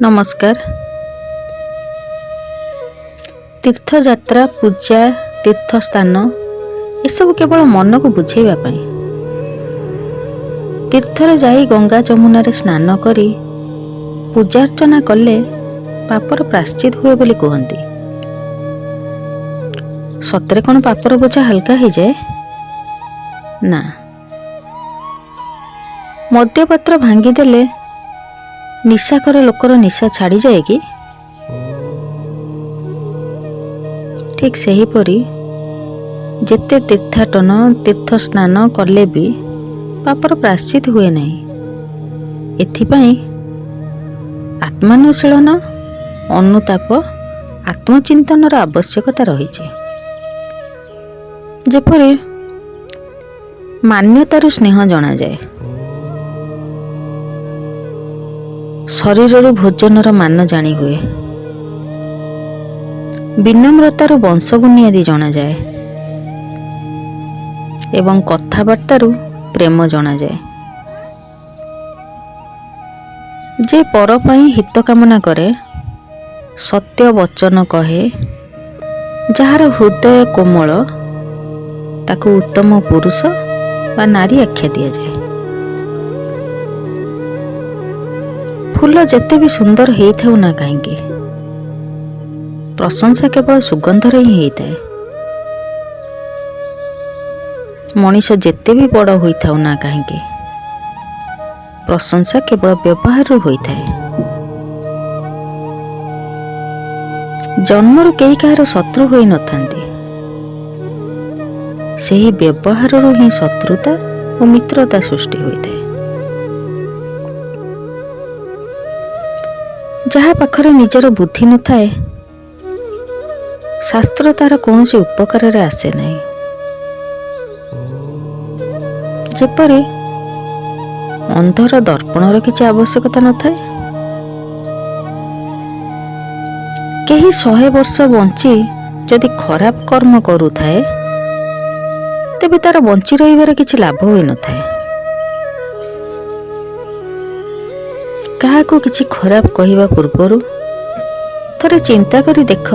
ନମସ୍କାର। ତୀର୍ଥଯାତ୍ରା, ପୂଜା, ତୀର୍ଥସ୍ଥାନ ଏସବୁ କେବଳ ମନକୁ ବୁଝେଇବା ପାଇଁ। ତୀର୍ଥରେ ଯାଇ ଗଙ୍ଗା ଯମୁନାରେ ସ୍ନାନ କରି ପୂଜାର୍ଚ୍ଚନା କଲେ ପାପର ପ୍ରାୟଶ୍ଚିତ ହୁଏ ବୋଲି କୁହନ୍ତି। ସତରେ କ'ଣ ପାପର ବୋଝ ହାଲକା ହେଇଯାଏ? ନା। ମଦ୍ୟପାତ୍ର ଭାଙ୍ଗିଦେଲେ ନିଶାଖୋର ଲୋକର ନିଶା ଛାଡ଼ିଯାଏ କି? ଠିକ୍ ସେହିପରି ଯେତେ ତୀର୍ଥାଟନ, ତୀର୍ଥ ସ୍ନାନ କଲେ ବି ପାପର ପ୍ରାୟଶ୍ଚିତ ହୁଏ ନାହିଁ। ଏଥିପାଇଁ ଆତ୍ମାନୁଶୀଳନ, ଅନୁତାପ, ଆତ୍ମଚିନ୍ତନର ଆବଶ୍ୟକତା ରହିଛି। ଯେପରି ମାନ୍ୟତାରୁ ସ୍ନେହ ଜଣାଯାଏ, ଶରୀରରୁ ଭୋଜନର ମାନ ଜାଣି ହୁଏ, ବିନମ୍ରତାରୁ ବଂଶ ବୁନିଆଦି ଜଣାଯାଏ ଏବଂ କଥାବାର୍ତ୍ତାରୁ ପ୍ରେମ ଜଣାଯାଏ। ଯେ ପର ପାଇଁ ହିତ କାମନା କରେ, ସତ୍ୟ ବଚନ କହେ, ଯାହାର ହୃଦୟ କୋମଳ, ତାକୁ ଉତ୍ତମ ପୁରୁଷ ବା ନାରୀ ଆଖ୍ୟା ଦିଆଯାଏ। ଫୁଲ ଯେତେ ବି ସୁନ୍ଦର ହେଇଥାଉ ନା କାହିଁକି, ପ୍ରଶଂସା କେବଳ ସୁଗନ୍ଧରେ ହିଁ ହେଇଥାଏ। ମଣିଷ ଯେତେ ବି ବଡ଼ ହୋଇଥାଉ ନା କାହିଁକି, ପ୍ରଶଂସା କେବଳ ବ୍ୟବହାରରୁ ହୋଇଥାଏ। ଜନ୍ମରୁ କେହି କାହାର ଶତ୍ରୁ ହୋଇନଥାନ୍ତି, ସେହି ବ୍ୟବହାରରୁ ହିଁ ଶତ୍ରୁତା ଓ ମିତ୍ରତା ସୃଷ୍ଟି ହୋଇଥାଏ। ଯାହା ପାଖରେ ନିଜର ବୁଦ୍ଧି ନଥାଏ, ଶାସ୍ତ୍ର ତାର କୌଣସି ଉପକାରରେ ଆସେ ନାହିଁ। ଯେପରି ଅନ୍ଧର ଦର୍ପଣର କିଛି ଆବଶ୍ୟକତା ନଥାଏ। କେହି 100 ବର୍ଷ ବଞ୍ଚି ଯଦି ଖରାପ କର୍ମ କରୁଥାଏ, ତେବେ ତାର ବଞ୍ଚି ରହିବାର କିଛି ଲାଭ ହୋଇନଥାଏ। କାହାକୁ କିଛି ଖରାପ କହିବା ପୂର୍ବରୁ ଥରେ ଚିନ୍ତା କରି ଦେଖ।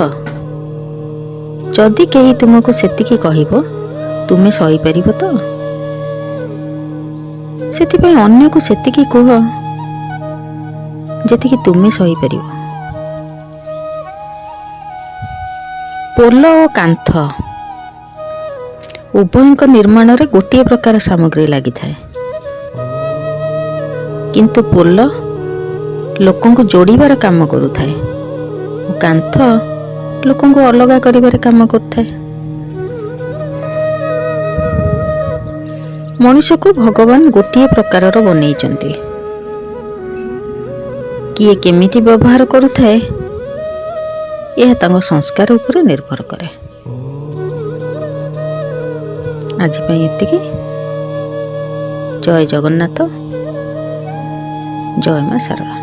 ଯଦି କେହି ତୁମକୁ ସେତିକି କହିବ, ତୁମେ ସହିପାରିବ ତ? ସେଥିପାଇଁ ଅନ୍ୟକୁ ସେତିକି କୁହ ଯେତିକି ତୁମେ ସହିପାରିବ। ପୋଲ ଓ କାନ୍ଥ ଉଭୟଙ୍କ ନିର୍ମାଣରେ ଗୋଟିଏ ପ୍ରକାର ସାମଗ୍ରୀ ଲାଗିଥାଏ, କିନ୍ତୁ ପୋଲ ଲୋକଙ୍କୁ ଯୋଡ଼ିବାର କାମ କରୁଥାଏ ଓ କାନ୍ଥ ଲୋକଙ୍କୁ ଅଲଗା କରିବାରେ କାମ କରୁଥାଏ। ମଣିଷକୁ ଭଗବାନ ଗୋଟିଏ ପ୍ରକାରର ବନେଇଛନ୍ତି। କିଏ କେମିତି ବ୍ୟବହାର କରୁଥାଏ, ଏହା ତାଙ୍କ ସଂସ୍କାର ଉପରେ ନିର୍ଭର କରେ। ଆଜି ପାଇଁ ଏତିକି। ଜୟ ଜଗନ୍ନାଥ, ଜୟ ମା ଶାରଳା।